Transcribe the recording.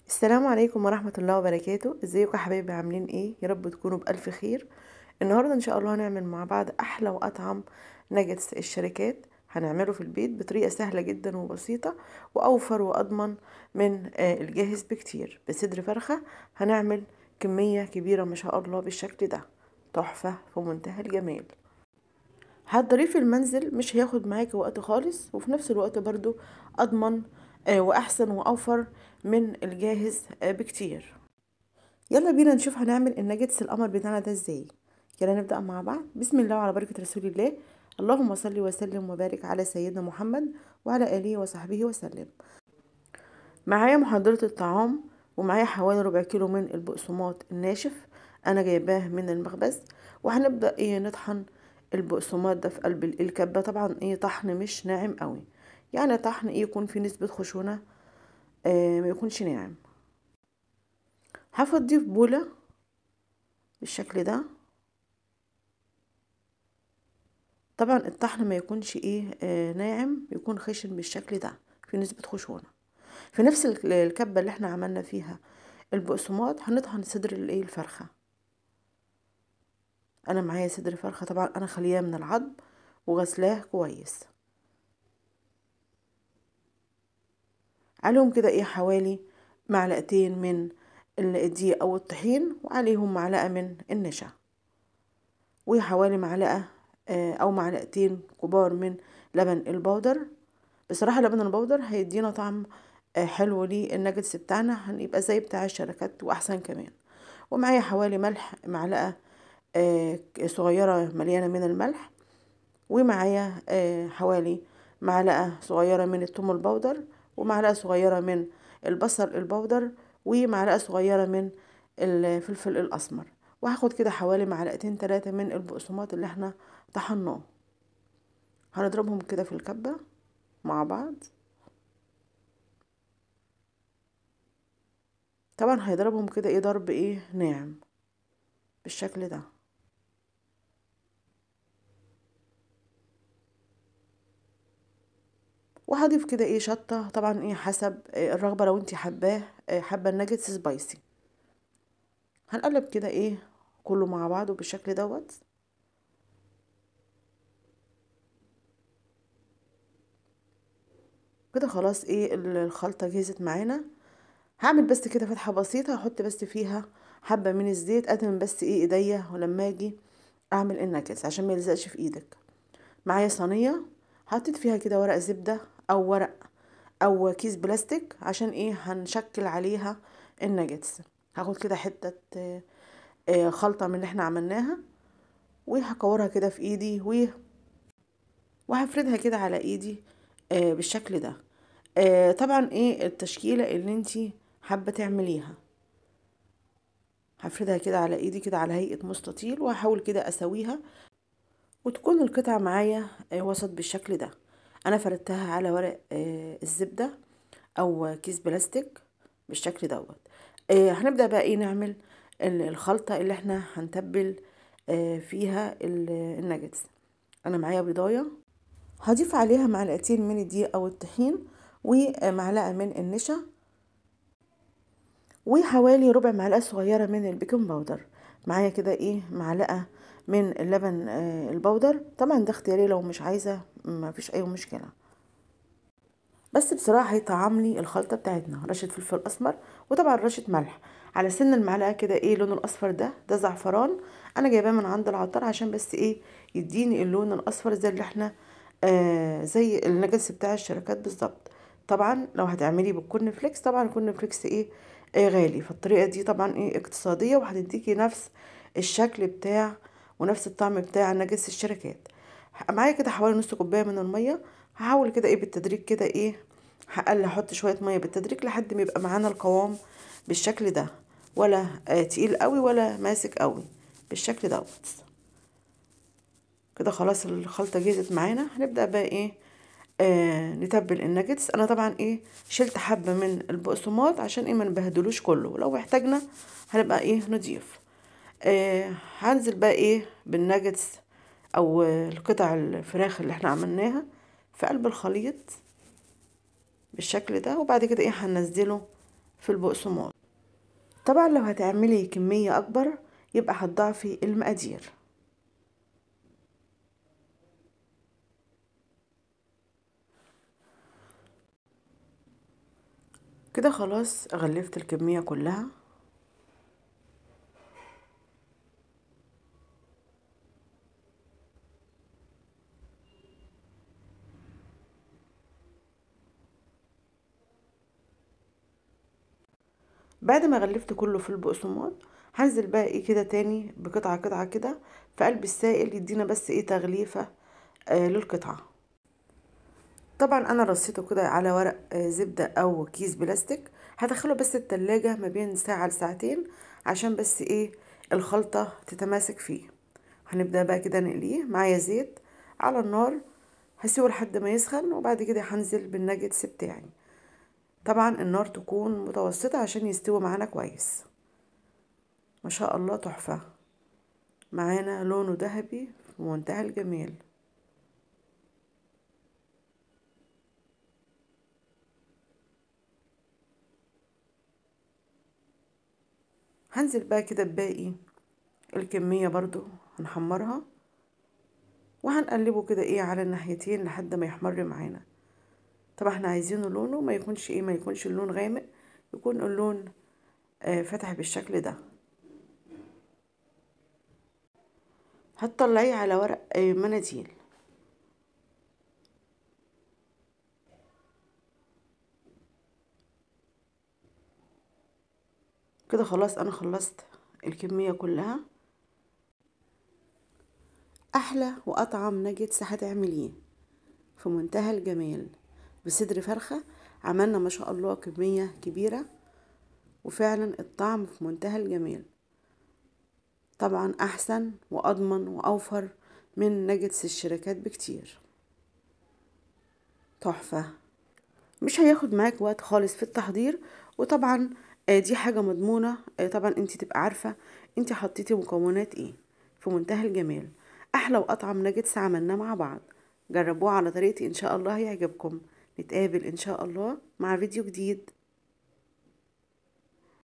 السلام عليكم ورحمة الله وبركاته. ازيكم يا حبايبي، عاملين ايه؟ يا رب تكونوا بألف خير. النهاردة ان شاء الله هنعمل مع بعض احلى واطعم ناجتس الشركات، هنعمله في البيت بطريقة سهلة جدا وبسيطة واوفر واضمن من الجاهز بكتير. بصدر فرخة هنعمل كمية كبيرة ما شاء الله بالشكل ده، تحفة في منتهى الجمال. هتضريه في المنزل، مش هياخد معاكي وقت خالص، وفي نفس الوقت برضو اضمن واحسن واوفر من الجاهز بكتير. يلا بينا نشوف هنعمل الناجتس القمر بتاعنا ده ازاي. يلا نبدأ مع بعض. بسم الله وعلى بركة رسول الله، اللهم صل وسلم وبارك على سيدنا محمد وعلى آله وصحبه وسلم. معايا محضرة الطعام، ومعايا حوالي ربع كيلو من البقسماط الناشف، انا جايباه من المخبز. وهنبدأ ايه نطحن البقسماط ده في قلب الكبة. طبعا ايه طحن مش ناعم قوي، يعني طحن ايه يكون في نسبة خشونة، ما يكونش ناعم. هفضيه في بولة بالشكل ده. طبعا الطحن ما يكونش ايه ناعم، يكون خشن بالشكل ده في نسبة خشونة. في نفس الكبة اللي احنا عملنا فيها البقسماط هنطحن صدر الايه الفرخة. انا معايا صدر فرخة، طبعا انا خلياه من العظم وغسلاه كويس. عليهم كده ايه حوالي معلقتين من الدقيق او الطحين، وعليهم معلقة من النشا، وحوالي معلقة او معلقتين كبار من لبن البودر. بصراحة لبن البودر هيدينا طعم حلو للناجتس بتاعنا، هنبقى زي بتاع الشركات واحسن كمان. ومعايا حوالي ملح، معلقة صغيرة مليانة من الملح، ومعايا حوالي معلقة صغيرة من الثوم البودر، ومعلقة صغيرة من البصل البودر، ومعلقة صغيرة من الفلفل الأسمر. وهاخد كده حوالي معلقتين 3 من البقسماط اللي احنا طحناه، هنضربهم كده في الكبة مع بعض. طبعا هيضربهم كده ايه ضرب ايه ناعم بالشكل ده. وهضيف كده ايه شطة، طبعا ايه حسب الرغبة، لو انتي حباه حابة الناجتس spicy. هنقلب كده ايه كله مع بعضه بالشكل دوت. كده خلاص ايه الخلطة جهزت معانا. هعمل بس كده فتحة بسيطة، هحط بس فيها حبة من الزيت، ادهن بس ايه ايديا ولما اجي اعمل الناجتس عشان ما يلزقش في ايدك. معايا صينية حطيت فيها كده ورق زبدة او ورق او كيس بلاستيك، عشان ايه هنشكل عليها الناجتس. هاخد كده حتة خلطة من اللي احنا عملناها، وهكورها كده في ايدي، وهفردها كده على ايدي بالشكل ده. طبعا ايه التشكيلة اللي انتي حابة تعمليها، هفردها كده على ايدي كده على هيئة مستطيل، وهحاول كده اسويها وتكون القطعة معايا وسط بالشكل ده. انا فردتها على ورق الزبدة او كيس بلاستيك بالشكل دوت. هنبدأ بقى ايه نعمل الخلطة اللي احنا هنتبل فيها الناجتس. انا معايا بيضاية، هضيف عليها معلقتين من الدقيق او الطحين، ومعلقة من النشا، وحوالي ربع معلقة صغيرة من ال baking powder. معايا كده ايه معلقة من اللبن البودر، طبعا ده اختياري، لو مش عايزة ما فيش اي مشكلة، بس بصراحة هيطعم لي الخلطة بتاعتنا. رشة فلفل اسمر، وطبعا رشة ملح على سن المعلقة كده ايه لونه الاصفر ده، ده زعفران انا جايباه من عند العطار عشان بس ايه يديني اللون الاصفر زي اللي احنا زي الناجتس بتاع الشركات بالظبط. طبعا لو هتعملي بال corn flakes، طبعا ال corn flakes ايه غالي، فالطريقة دي طبعا ايه اقتصادية، وهتديكي نفس الشكل بتاع ونفس الطعم بتاع ناجتس الشركات. معايا كده حوالي نص كوباية من المية، هحاول كده ايه بالتدريج كده ايه هقل احط شوية مية بالتدريج لحد ما يبقى معانا القوام بالشكل ده، ولا تقيل قوي ولا ماسك قوي بالشكل دوت. كده خلاص الخلطة جهزت معانا. هنبدا بقى ايه نتبل الناجتس. انا طبعا ايه شلت حبه من البقسماط عشان ايه ما نبهدلوش كله، لو احتاجنا هنبقى ايه نضيف. هنزل بقى ايه بالناجتس او القطع الفراخ اللي احنا عملناها في قلب الخليط بالشكل ده، وبعد كده ايه هننزله في البقسماط. طبعا لو هتعملي كمية اكبر يبقى هتضاعفي المقادير. كده خلاص غلفت الكمية كلها. بعد ما غلفت كله في البقسماط هنزل بقى ايه كده تاني بقطعة قطعة كده في قلب السائل، يدينا بس ايه تغليفة للقطعة. طبعا انا رصيته كده على ورق زبدة او كيس بلاستيك، هدخله بس التلاجة ما بين ساعة لساعتين عشان بس ايه الخلطة تتماسك فيه. هنبدأ بقى كده نقليه. معايا زيت على النار، هسيبه لحد ما يسخن، وبعد كده هنزل بالناجتس بتاعي. طبعا النار تكون متوسطة عشان يستوي معانا كويس. ما شاء الله تحفة معانا، لونه ذهبي في منتهى الجمال. هنزل بقى كده بباقي الكمية برضو، هنحمرها وهنقلبه كده ايه على الناحيتين لحد ما يحمر معانا. طبعا احنا عايزينه لونه ما يكونش ايه، ما يكونش اللون غامق، يكون اللون فاتح بالشكل ده. هتطلعيه على ورق مناديل. كده خلاص انا خلصت الكمية كلها. احلى واطعم ناجتس هتعمليه في منتهى الجمال بصدر فرخة. عملنا ما شاء الله كمية كبيرة، وفعلا الطعم في منتهى الجمال. طبعا احسن واضمن واوفر من ناجتس الشركات بكتير. تحفة، مش هياخد معاك وقت خالص في التحضير، وطبعا دي حاجة مضمونة. طبعا انت تبقى عارفة انت حطيتي مكونات ايه. في منتهى الجمال. احلى واطعم ناجتس عملناه مع بعض، جربوه على طريقتي ان شاء الله هيعجبكم. نتقابل ان شاء الله مع فيديو جديد.